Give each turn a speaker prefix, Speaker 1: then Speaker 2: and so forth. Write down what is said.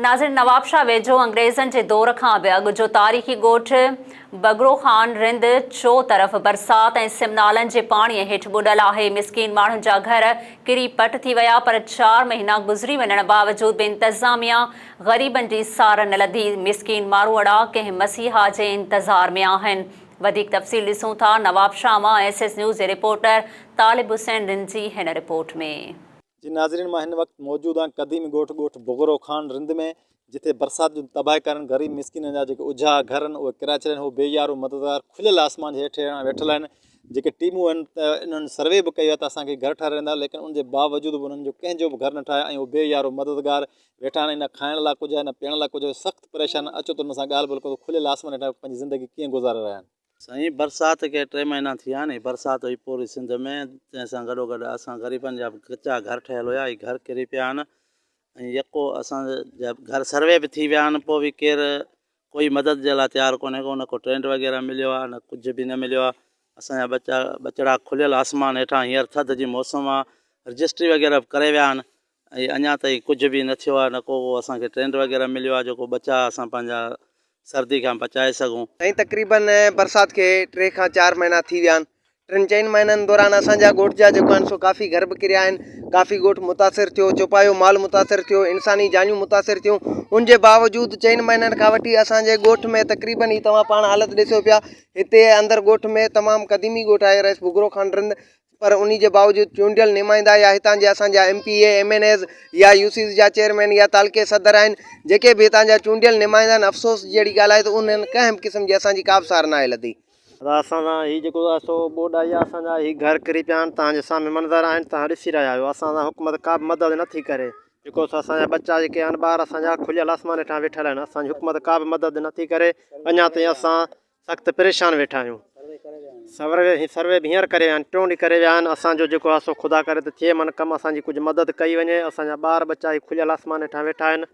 Speaker 1: ناظرين نوابشاهه ويجهو انگريزن جي دور کان به اڳ جو تاريخي ڳوٺ بگرو خان رند چو طرف برسات ۽ سم نالن جي پاڻي هيٺ ٻڏل آهي مسڪين ماڻهن جا گهر ڪري پٽ ٿي ويا پر چار مهينا گذري وڃڻ باوجود به انتظاميا غريبن جي سار نه لڌي مسڪين ماروئڙا ڪنهن مسيحا جي انتظار ۾ آهن وڌيڪ تفصيل ڏسون ٿا نوابشاهه مان ايس ايس نيوز جي رپورٽر طالب حسين رند جي هن رپورٽ ۾.
Speaker 2: جي ناظرين مان هن وقت موجود آهيان قديمي ڳوٺ ڳوٺ بغرو خان رند ۾ جتي برسات جون تباهي ڪارن غريب مسڪينن جا جيڪي اجها گهر آهن اهي ڪرائي ڇڏيا آهن هو بي يارو مددگار کليل آسمان جي هيٺ ويٺل آهن جيڪي ٽيمون آهن ته انهن سروي به ڪئي آهي ته اسان کي گهر ٺاهي ڏيندا ليڪن ان جي باوجود به انهن جو ڪنهن جو به گهر نه ٺاهيو ۽ هو بي يارو مددگار ويٺا آهن نه کائڻ لاء ڪجهه آهي نه پيئڻ لاء ڪجهه آهي سخت پريشان اچو ته انهن سان ڳالهه ٻولهه ڪريون کليل آسمان هيٺان پنهنجي زندگي ڪيئن گذاري رهيا آهن.
Speaker 3: سائين برسات کي ٽي مهينا ٿي ويا آهن برسات هئي پوري سنڌ ۾ تنهن سان گڏو گڏ اسان غريبن جا به ڪچا گهر ٺهيل هيا اهي گهر ڪري پيا آهن ۽ يڪو اسان جا گهر سروي به ٿي ويا آهن پوء به ڪير ڪوئي مدد جي لاء تيار ڪونهي ڪو نه ڪو ٽينٽ وغيره مليو آهي نه ڪجهه به نه مليو آهي اسان جا ٻچا ٻچڙا کليل آسمان هيٺان هينئر ٿڌ جي موسم آهي رجسٽري وغيره به ڪري ويا آهن ۽ اڃا تائين ڪجهه به نه ٿيو آهي نه ڪو اسان کي ٽينٽ وغيره مليو آهي جيڪو ٻچا اسان پنهنجا سردي کان بچائي سگهون.
Speaker 4: سائين تقريبن برسات کي ٽي کان چار مهينا ٿي ويا آهن ٽن چئن مهينن دوران اسان جا ڳوٺ جا جيڪو آهن سو ڪافي گهر به ڪريا آهن ڪافي ڳوٺ متاثر ٿيو چوپايو مال متاثر ٿيو انساني جانيون متاثر ٿيون ان جي باوجود چئن مهينن کان وٺي اسان جي ڳوٺ ۾ تقريبن هي توهان پاڻ حالت ڏسو پيا هتي اندر ڳوٺ ۾ تمام قديمي ڳوٺ آهي رئيس بگرو خان رند پر انهي جي باوجود چونڊيل نمائندا يا هتان جي اسان جا M P A, M N As يا يو سيز جا چيئرمين يا تعلقي صدر آهن جيڪي به هتان جا چونڊيل نمائندا آهن افسوس جهڙي ڳالهه آهي ته انهن ڪنهن به قسم جي اسان جي ڪا به سار ناهي لڌي.
Speaker 5: ادا اسان سان هي جيڪو آهي سو ٻوڏ آئي آهي اسان جا هي گهر ڪري پيا آهن توهان جي سامهون منظر آهن توهان ڏسي رهيا آهيو اسان سان حڪومت ڪا به مدد نٿي ڪري جيڪو سو اسان جا ٻچا جيڪي آهن ٻار اسان جا کليل آسمان هيٺان ويٺل آهن اسان جي حڪومت ڪا به مدد نٿي ڪري اڃا تائين اسان سخت پريشان ويٺا آهيون. سروي هي سروي به هينئر ڪري ويا آهن ٽيون ڏينهن ڪري ويا آهن اسان جو جيڪو آهي سو خدا ڪري ته ٿئي من ڪم اسان جي ڪجهه مدد ڪئي وڃي اسان جا ٻار ٻچا هي کليل آسمان هيٺان ويٺا آهن.